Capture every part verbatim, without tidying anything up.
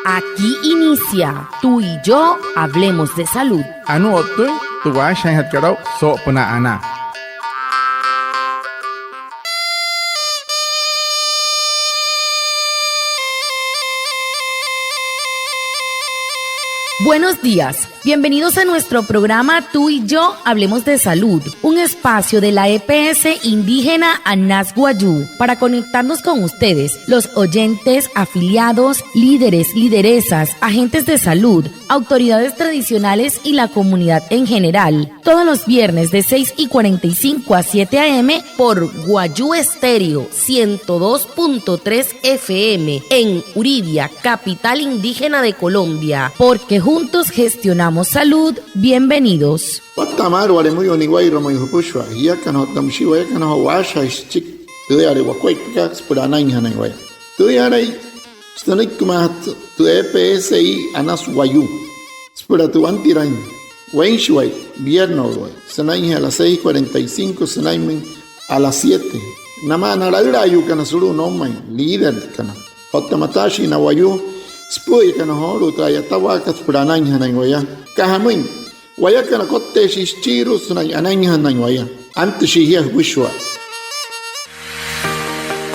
Aquí inicia Tú y yo hablemos de salud. Anuu o'ttüin tü waashajaainjatkat aa'u soo'opünaa anaa. Buenos días. Bienvenidos a nuestro programa Tú y yo hablemos de salud, un espacio de la E P S indígena Anas Wayuu para conectarnos con ustedes, los oyentes, afiliados, líderes, lideresas, agentes de salud, autoridades tradicionales y la comunidad en general. Todos los viernes de seis y cuarenta y cinco a siete a. m. por Wayuu Estéreo ciento dos punto tres F M en Uribia, capital indígena de Colombia. Porque juntos gestionamos salud. Bienvenidos. Watta'a maalü wale müyuu niwa'irua mayuu jüpüshua jiakana otta müshii wayakana joo waashajaain süchiki tüüyale wakuaippakat süpüla anainjanain waya. Tüüyalai sünüikimaajatü tü E P S I Anas Wayuu süpüla tü wantiraain weinshiwai, vierno'uluwai, sünainjee a las seis cuarenta y cinco sünainmüin a las siete. Namaa na laülaayuukana sulu'u noumain, líderkana otta mataashii na wayuu süpü'üyakana joolu'u tü a'yatawaakat süpüla anainjanain waya. Aka jamüin, wayakana kotteeshii süchiirua sünain anainjanain waya. Antüshii jia jüpüshua.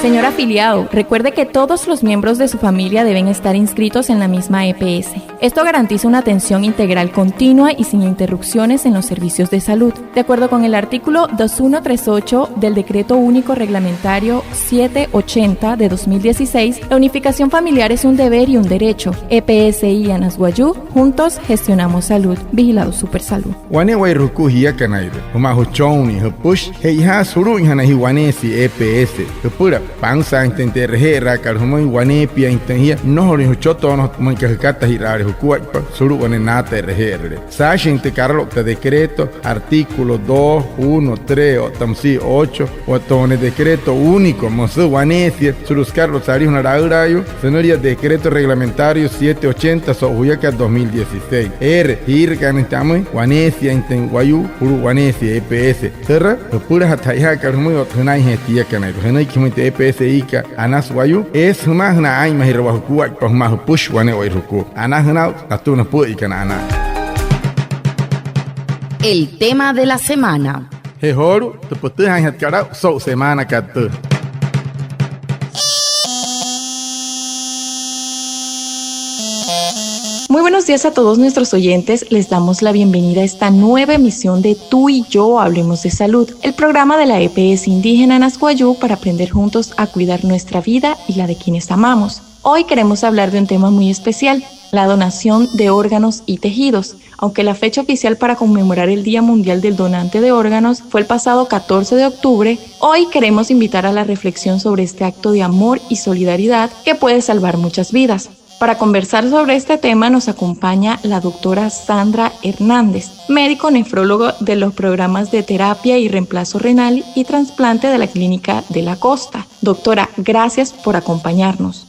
Señor afiliado, recuerde que todos los miembros de su familia deben estar inscritos en la misma E P S. Esto garantiza una atención integral, continua y sin interrupciones en los servicios de salud. De acuerdo con el artículo dos uno tres ocho del Decreto Único Reglamentario siete ochenta de dos mil dieciséis, la unificación familiar es un deber y un derecho. E P S I Anas Wayuu, juntos gestionamos salud. Vigilado Supersalud. Wane'ewai jukua jiakanairua jümaa jüchonnii jüpüshi, che'ojaasü sulu'uinjanain jia waneesia E P S. Jüpüla pansaainjatüin tü e'reje'eraakat jümüin, waneepiainjatüin jia, nnojolüin jüchotoonojotü müin aka jükatajiraale jukuaippa sulu'u wane naata e'reje'erüle. Saashin tü karaloukta decreto, artículo dos, uno, tres otta müsia ocho, otta wane decreto único müsü waneesia sulu'u sükaraloukta salijuna laülaayuu, sünülia decreto reglamentario siete ochenta so'u juyakat dos mil dieciséis. Eere jiirakanain tamüin, waneesiainjatüin wayuu sulu'u waneesia E P S. Türa jüpülajatü che'ojaakat jümüin otta jünainjee tiakanairua. Jünüiki jümüin tü E P S I kat Anas Wayuu, eesü jümaa sünain aa'inmajirawaa jukuaippa jümaa jüpüshi wane'ewai jukua. Anajüna aa'u natüma na pü'üikana anaa. El tema de la semana. Je joolu'u tü pütüjaainjatkat aa'u so'u semaanakat tüü. Muy buenos días a todos nuestros oyentes. Les damos la bienvenida a esta nueva emisión de Tú y yo hablemos de salud, el programa de la E P S indígena Anas Wayuu para aprender juntos a cuidar nuestra vida y la de quienes amamos. Hoy queremos hablar de un tema muy especial, la donación de órganos y tejidos. Aunque la fecha oficial para conmemorar el Día Mundial del Donante de Órganos fue el pasado catorce de octubre, hoy queremos invitar a la reflexión sobre este acto de amor y solidaridad que puede salvar muchas vidas. Para conversar sobre este tema nos acompaña la doctora Sandra Hernández, médico nefrólogo de los programas de terapia y reemplazo renal y trasplante de la Clínica de la Costa. Doctora, gracias por acompañarnos.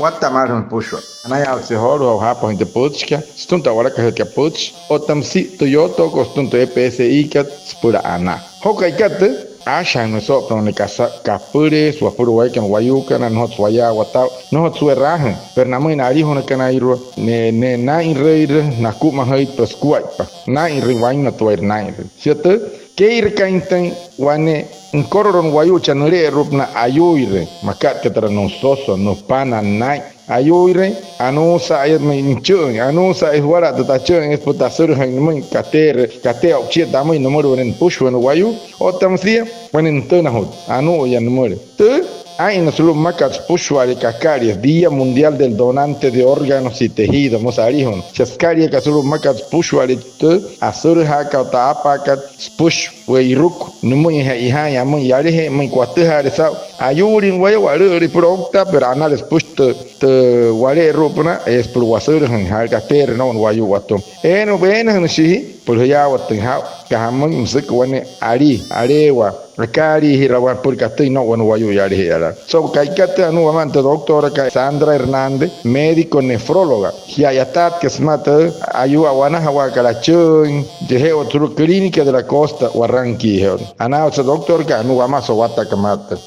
Watta'a maalü jüpüshua. Anayaawatse joolu'u jaapajüin tü pütchikat sütüma tü a'walakajeekat pütchi otta müsia tü yootookot sütüma tü E P S I kat süpüla anaa. Joo ka'ikat tüü, aashajaain soo'opünaa wane kasa kapüleesü wapüla wayakana wayuukana, nnojotsü wayaawata aa'u, nnojotsü we'raajüin, pero namüin na alijunakanairua, ne, ne naa'inrüirü, nakumajüitpa sukuaippa, naa'inrüin wainmatuairü naa'inrüin. Shia tüü, kee'irakainjatüin wane nükorolo nu'wayuu chaa nüle'eru'upünaa ayuuirüin, makat aka türa nüsoso, nüpana, naa'in ayuuirüin, anuusa'aya nüchü'üin, anuusa'aya juwala tü tachü'üin süpüla tasürüjüin nümüin kateerü, kateerü o'uchia tamüin nümülü wane nüpüshua nu'wayuu otta müsia wane nütünajut, anuu'uya nümülü. Tüü, aa'inna sulu'u mmakat süpüshua'ale kakalia Día Mundial del Donante de Órganos y Tejidos müsü alijuna. Shia sükaliaka sulu'u mmakat süpüshua'ale tü asürüjaakat otta aapaakat süpüshi we'iruku nümüin che'ojaain amüin yalajee, müin watüjaale saa'u ayuulin waya, walü'ülüin süpüla ouktaa, pero anale süpüshi tü, tü wale'eru'upünaa eesü süpüla wasürüjüin jaale kateerü no'u nu'wayuu watüma. Eena, eenajünüshii süpüla jüyaawatüin jaa'u, aka jamüin, müsü aka wane alii, aleewaa, akaaliijirawaa süpüla katüin no'u wane nu'wayuu yalajee yala. So'u ka'ikat tüü, anuu wamaa tü doctorakat Sandra Hernández, médico nefróloga. Jia a'yataatkat sümaa tü ayuu a'wanajawaakat achü'üin, je'ewat sulu'u Clínica de la Costa, Barranquillajee. Anayaawatse doctorakat, anuu wamaa so'u watta'akat maalü tüü.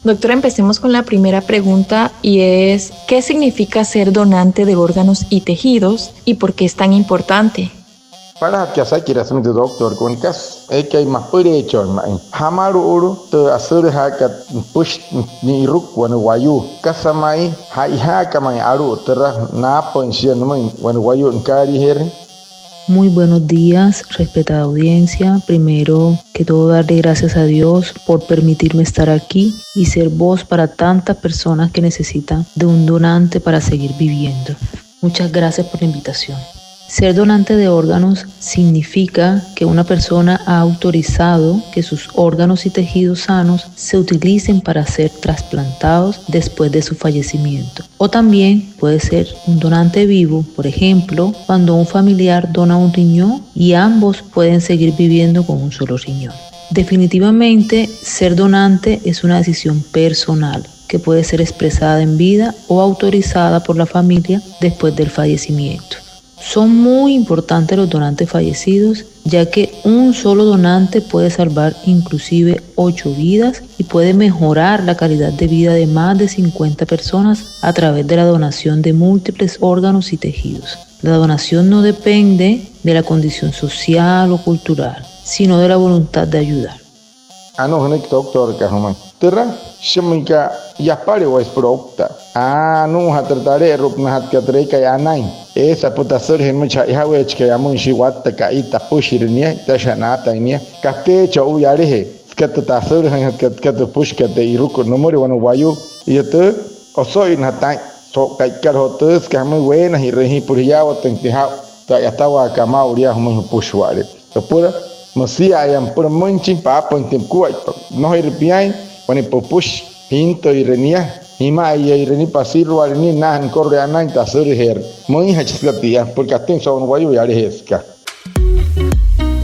Doctora, empecemos con la primera pregunta y es, ¿qué significa ser donante de órganos y tejidos y por qué es tan importante? Palajatka asakiraa sümüin tü doctorkana, wane kasa eekai mapüleechoin ma'i jamalu'ulu tü asülajaakat nüpüshi ni'iruku wane wayuu, kasa ma'i ja'ijaaka ma'i alu'u türa naapüin shia nümüin wane wayuu nükaaliijeerüin. Muy buenos días, respetada audiencia. Primero que todo, darle gracias a Dios por permitirme estar aquí y ser voz para tantas personas que necesitan de un donante para seguir viviendo. Muchas gracias por la invitación. Ser donante de órganos significa que una persona ha autorizado que sus órganos y tejidos sanos se utilicen para ser trasplantados después de su fallecimiento. O también puede ser un donante vivo, por ejemplo, cuando un familiar dona un riñón y ambos pueden seguir viviendo con un solo riñón. Definitivamente, ser donante es una decisión personal que puede ser expresada en vida o autorizada por la familia después del fallecimiento. Son muy importantes los donantes fallecidos, ya que un solo donante puede salvar inclusive ocho vidas y puede mejorar la calidad de vida de más de cincuenta personas a través de la donación de múltiples órganos y tejidos. La donación no depende de la condición social o cultural, sino de la voluntad de ayudar. Anuu jünüiki doctorka jümüin: türa, shia müinka yapale waya süpüla ouktaa. Aa, anuu türa tale'eru'upünajatkat tü eekai anain, eesü apüla tasülajüin nümüin chi ja'ijaweechikai amüin shia watta ka'i, tapüshire nia, tasha naatain nia. Kateechi o'u yalajee süka tü tasülajüinjatkat, süka tü süpüshikat tü iruku nümüle wane wayuu. Jia tü oso'innajatü aa'in so'u ka'ikat joo tü, süka jamüin weenajirüin jia süpüla jiyaawatüinjatüin jaa'u tü a'yatawaakat maa'ulu yaa jümüin jüpüshua'ale. Süpüla müsia'aya, süpüla müinjachin paapüinjatüin pukuaippa. Nnojoire piain wane püpüshi jintüire nia, jima'aiyaire nia, pasirua'ale nia, nnaajünüin nükoroloi anain tasülajeerü. Müinjachi süka tia, porque atüjüin so'u wane wayuu yalajee süka.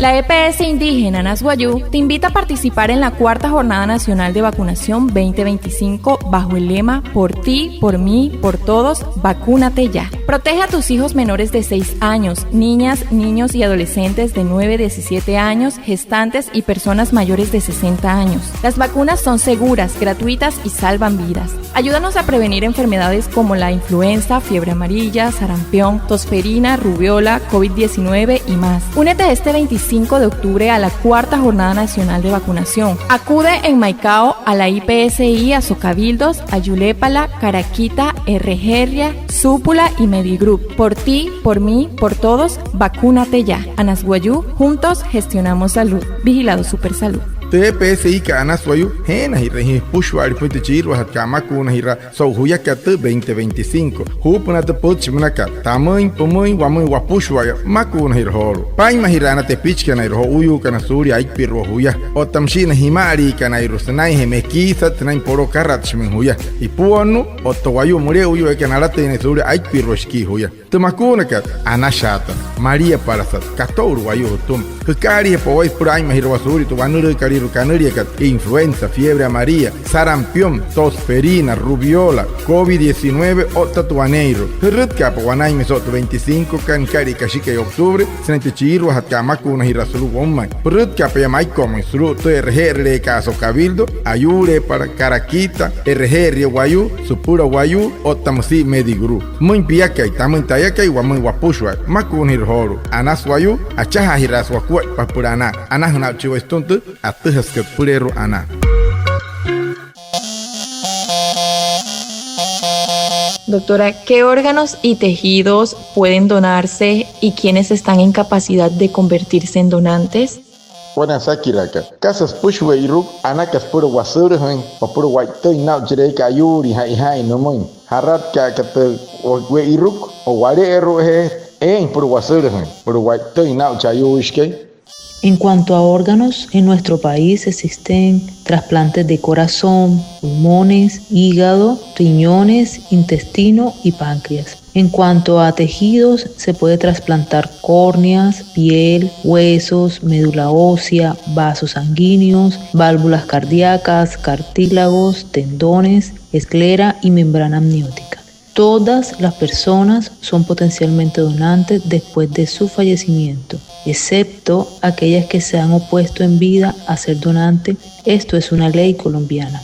La E P S indígena Anas Wayuu te invita a participar en la cuarta Jornada Nacional de Vacunación veinte veinticinco bajo el lema: "Por ti, por mí, por todos, vacúnate ya". Protege a tus hijos menores de seis años, niñas, niños y adolescentes de nueve a diecisiete años, gestantes y personas mayores de sesenta años. Las vacunas son seguras, gratuitas y salvan vidas. Ayúdanos a prevenir enfermedades como la influenza, fiebre amarilla, sarampión, tosferina, rubeola, covid diecinueve y más. Únete este veinticinco de octubre a la cuarta Jornada Nacional de Vacunación. Acude en Maicao a la I P S I Asocabildos, Ayuuleepala, Karaquita, Erejeeria, Supula y Medigroup. Por ti, por mí, por todos, vacúnate ya. Anas Wayuu, juntos gestionamos salud. Vigilado Supersalud. Tü E P S I kat Anas Wayuu, jeenajirüin jia jüpüshua'ale pümüin tü chiiruajatkat amakuunajiraa so'u juyakat tü veinte veinticinco. Juupünaa tü pütchi münakat: tamüin, pümüin, wamüin wapüshua'aya, makuunajiraa joolu'u. Paa'inmajiraa na tepichikanairua jo'uyuukana suulia aipirua juya, otta müshii na jima'aliikanairua sünainjee mekiisat, sünain poloo akaratshimüin juya. Ipuonnuu otta wayuu müle'uyuu eekana alatüin naya suulia aipirua shikii juya. Tü makuunakat, anashaata, maliapalasat, kato'ulu wayuu jütüma. Jükaaliijapa waya süpüla aa'inmajirawaa suulia tü wanülüükalüirua kanüliakat: influenza, fiebre amarilla, sarampión, tosferina, rubeola, covid diecinueve otta tü waneeirua. Jürütkaapa wanainmüin so'u tü veinticinco kat nükalia kashikai octubre sünain tü chiiruajatkat amakuunajiraa sulu'u woumain. Pürütkaapa yaa Maiko'umüin sulu'u tü e'reje'erüleekat Asocabildo, Ayuuleepala, Karaquita, Erejeeria Wayuu, Supula Wayuu otta müsia Medigroup. Pümüin piakai, tamüin tayakai, wamüin wapüshua, makuunajiraa joolu'u. Anas Wayuu, achajaajiraasü wakuaippa süpüla anaa. Anajüna aa'uchi waya sütüma tü atüjasükat süpüleerua anaa. Doctora, ¿qué órganos y tejidos pueden donarse y quiénes están en capacidad de convertirse en donantes? Wane asakiraaka: ¿kasa süpüshi we'iruku anaka süpüla wasülajüin o süpüla wa'itüin naa'u chi eekai ayuulin ja'ijaain nümüin? ¿Jaratka'a aka tü we-, we'iruku o wale'eru'ujee eein süpüla wasülajüin, süpüla wa'itüin naa'u chi ayuuishikai? En cuanto a órganos, en nuestro país existen trasplantes de corazón, pulmones, hígado, riñones, intestino y páncreas. En cuanto a tejidos, se puede trasplantar córneas, piel, huesos, médula ósea, vasos sanguíneos, válvulas cardíacas, cartílagos, tendones, esclera y membrana amniótica. Todas las personas son potencialmente donantes después de su fallecimiento, excepto aquellas que se han opuesto en vida a ser donante. Esto es una ley colombiana.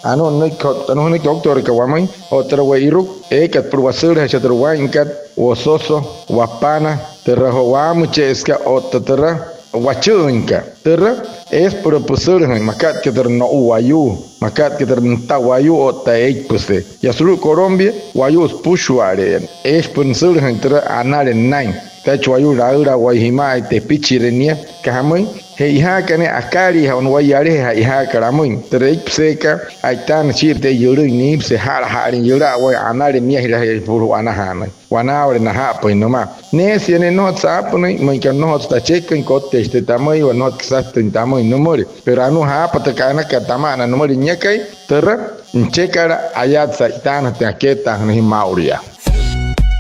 Anuu nünüiki, anuu nünüiki doctorka wamüin, otta türa we'iruku eekat süpüla wasülajüin shia türa waa'inkat, wososo, wapana, türa joo waamüche'esükat otta türa wachü'üinkat. Türa eesü süpüla püsülajüin, makat aka türa no'u wayuu, makat aka türa nüta wayuu otta eeipüse. Yaa sulu'u Colombia, wayuu süpüshua'ale'eya. Eeshi süpüla nüsülajüin türa anale nünain. Tayachi wayuu laülaa waya jima'ai tepichire nia, süka jamüin, che'ojaaka ne'e akaaliijaa wane wayuu yalajee che'ojaakat amüin. Türa eeipüseekat, a'itaanüsü shii'iree tü yülüin niipüse, ja'laja'alüin yülaa waya anale niajirajee süpüla anajaanüin. Wanaawale naja'apüin nümaa. Neesia ne'e nnojotsü aapünüin, müin aka nnojotsü tacheküin, kotteechi taya tamüiwa, nnojotsü kasatüin tamüin nümüle. Pero anuu jaapa tü ka'anakat tama'ana nümüle niakai, türa nüchekala ayatsü a'itaanajatüin akeetaajünüin jia maa'ulu yaa.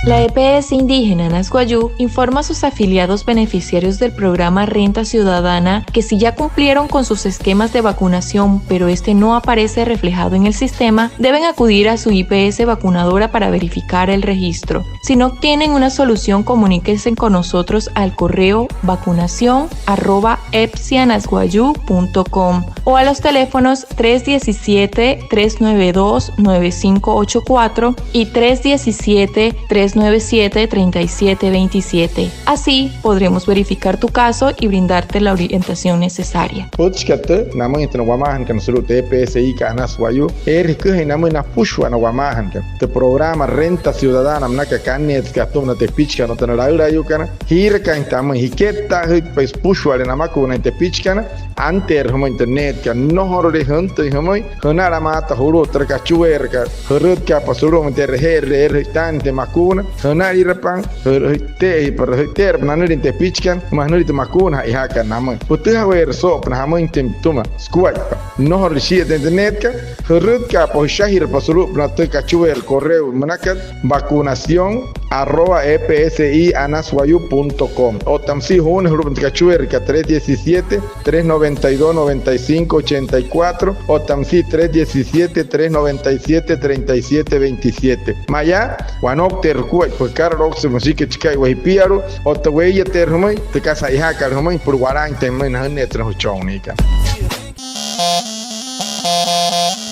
La E P S indígena Anas Wayuu informa a sus afiliados beneficiarios del programa Renta Ciudadana que si ya cumplieron con sus esquemas de vacunación, pero este no aparece reflejado en el sistema, deben acudir a su I P S vacunadora para verificar el registro. Si no obtienen una solución, comuníquense con nosotros al correo vacunación arroba epsianaswayuu punto com o a los teléfonos tres diecisiete, tres nueve dos, nueve cinco ocho cuatro y tres diecisiete, tres nueve siete, treinta y siete veintisiete. Así podremos verificar tu caso y brindarte la orientación necesaria. Pütchikat tüü namüinjatü na wamaajanakana sulu'u tü E P S I kat Anas Wayuu, eere jüküjain namüin napüshua na wamaajanakana. Tü programa Renta Ciudadana münaka kanneetsekat atüma na tepichikana otta na laülaayuukana, jiirakaainjatü amüin, jikettaajüitpa süpüshua'ale namakuuna na tepichikana. Anteerü jümüin tü neetkat, nnojorule jüntüin jümüin, jünalamaata julu'u türa kachueerakat, jürütkaapa sulu'umüin tü e'reje'erüle eere jü'itaanüin tü makuuna, jünalirapa, jü-, jü'ite'erapa nanülia na tepichikana sümaa jünülia tü makuuna che'ojaakat namüin. Pütüjaweerü soo'opünaa jamüinjatüin pütüma sukuaippa. Nnojorule shii'iyatüin tü neetkat, jürütkaapa, jüshajirapa sulu'upünaa tü kachueera correo münakat, vacunación arroba epsianaswayuu punto com. Otta müsia juune julu'upünaa tü kachueerakat tres diecisiete, tres noventa y dos, noventa y cinco, ochenta y cuatro, otta müsia tres diecisiete, tres noventa y siete, treinta y siete veintisiete. Mayaa, wanoukteerü jukuaippa jükaraloukse, müshiki chika'iwa jipialu'u, otta wee'iyateerü jümüin tü kasa che'ojaakat jümüin süpüla walaainjatüin jümüin na jünneetse na jüchonniikana.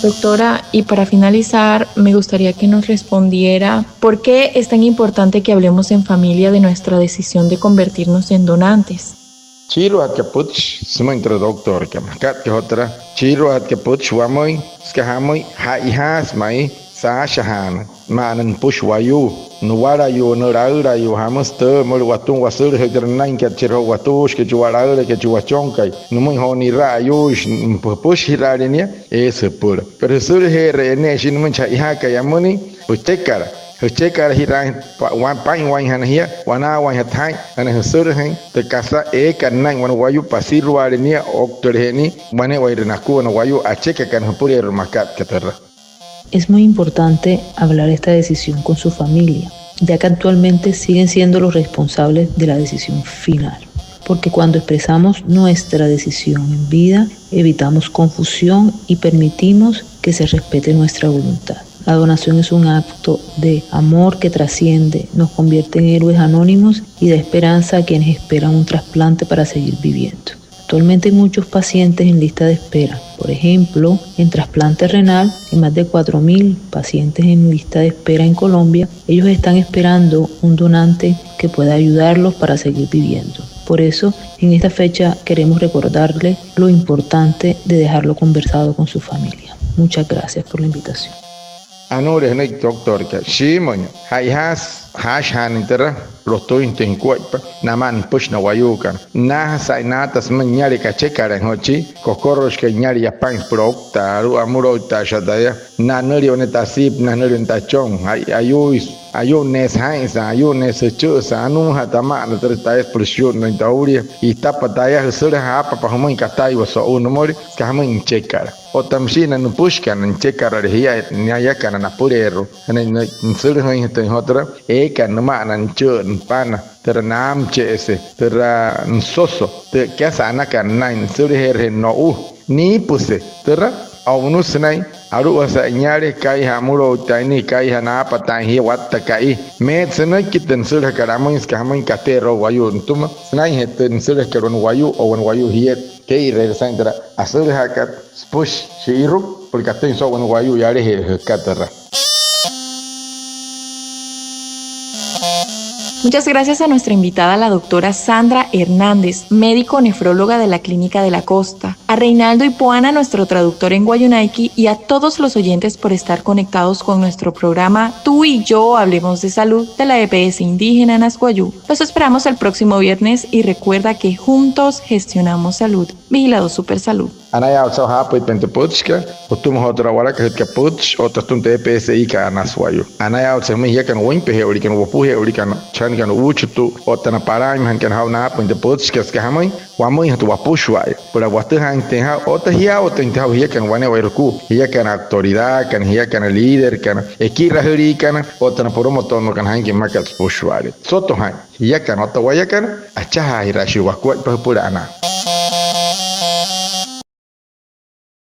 Doctora, y para finalizar, me gustaría que nos respondiera, ¿por qué es tan importante que hablemos en familia de nuestra decisión de convertirnos en donantes? Chiiruajatkat pütchi sümüin türa doctorkat, makat aka joo türa, chiiruajatkat pütchi wamüin, süka jamüin, che'ojaasü ma'i saashajaanüin ma'ana nüpüshi wayuu, nuwalayuu, nülaülayuu, jamüsü tüü, müleka watüma wasülajüin türa nünainkat, chi joo watuushikai, chi walaülakai, chi wachonkai, nümüin joo ni'ra'ayuuishi, nüpüshijiraale nia, eesü jüpüla. Pero jüsülaje'ere'eya ne'e shia nümüin chi che'ojaakai amüin, püchekala, jüchekalajiraainjatü, pa-, wa-, paa'inwainjana jia, wanaawainjatü jaa'in, sünain jüsülajüin tü kasa eekat nünain wane wayuu, pasiruaale nia, ouktüleje nia wane'ewai nakua na wayuu achekakana jüpüleerua makat aka türa. Es muy importante hablar esta decisión con su familia, ya que actualmente siguen siendo los responsables de la decisión final, porque cuando expresamos nuestra decisión en vida, evitamos confusión y permitimos que se respete nuestra voluntad. La donación es un acto de amor que trasciende, nos convierte en héroes anónimos y da esperanza a quienes esperan un trasplante para seguir viviendo. Actualmente hay muchos pacientes en lista de espera. Por ejemplo, en trasplante renal hay más de cuatro mil pacientes en lista de espera en Colombia. Ellos están esperando un donante que pueda ayudarlos para seguir viviendo. Por eso, en esta fecha queremos recordarles lo importante de dejarlo conversado con su familia. Muchas gracias por la invitación. Anuule jünüiki doctorkat, shiimüin, che'ojaasü jaashajaanüin türa, lotüinjatüin jukuaippa namaa nüpüshi na wayuukana. Nnaajasü saa'in naata sümüin niale kachekalain joo chi kokoroloshikai niale yapain süpüla ouktaa, alu'u amülouktaashi taya, nanülia wane tasiipü, nanülia wane tachon, ay-, ayuuisü, ayu'nneesü jaa'insa'a, ayu'nneesü jüchü'üsa'a, anuuja'a tama'ana türa taya süpüla shiyu'nnüin toulia, i'itapa taya, jüsülaja, aapapa jümüin kataiwa so'u nümüle, süka jamüin nüchekala. Otta müshii na nüpüshikana nüchekalale jia, nayakana napüleerua, sünain nüsülajüinjatüin joo türa eekat nüma'ana nüchü'ü, nüpana, türa naamüche'ese, türa nüsoso, tü kasa anakat nünain, nüsülajeerüje no'u, niipüse, türa o'unüsü sünain alu'ujasa niale, kaija amülouktaain nia, kaija naapataain jia watta ka'i. Meerü sünüiki tü nüsülajakat amüin, süka jamüin kateerü o'u wayuu nütüma, sünainjee tü nüsülajakat wane wayuu o wane wayuu jiet kee'ireere saa'in türa asülajaakat süpüshi shi'iruku Süpüla katüin so'u wane wayuu yalajee jükatüraa. Muchas gracias a nuestra invitada, la doctora Sandra Hernández, médico nefróloga de la Clínica de la Costa, a Reinaldo Ipuana, nuestro traductor en wayuunaiki, y a todos los oyentes por estar conectados con nuestro programa Tú y yo hablemos de salud de la E P S indígena Anas Wayuu. Los esperamos el próximo viernes y recuerda que juntos gestionamos salud. Vigilado Supersalud. Anayaawatse jaapüitpain tü pütchikat jütüma joo türa walakajütkat pütchi otta jütüma tü E P S I kat Anas Wayuu. Anayaawatse jümüin jiakana wüinpeje'ewaliikana, wopuje'ewaliikana, chajanakana uuchutu'u otta na palaainmajanakana jaa'u naapüin tü pütchikat, süka jamüin wamüinjatü wapüshua'aya süpüla watüjaainjatüin jaa'u otta jiyaawatüinjatüin jaa'u jiakana wane'ewai jukua, jiakana autoridaakana, jiakana líderkana, ekirajüliikana otta na promoto'nnakana sainküin mmakat süpüshua'ale. Soto jaa'in jiakana otta wayakana achajaajiraashii wakuaippa jüpüla anaa.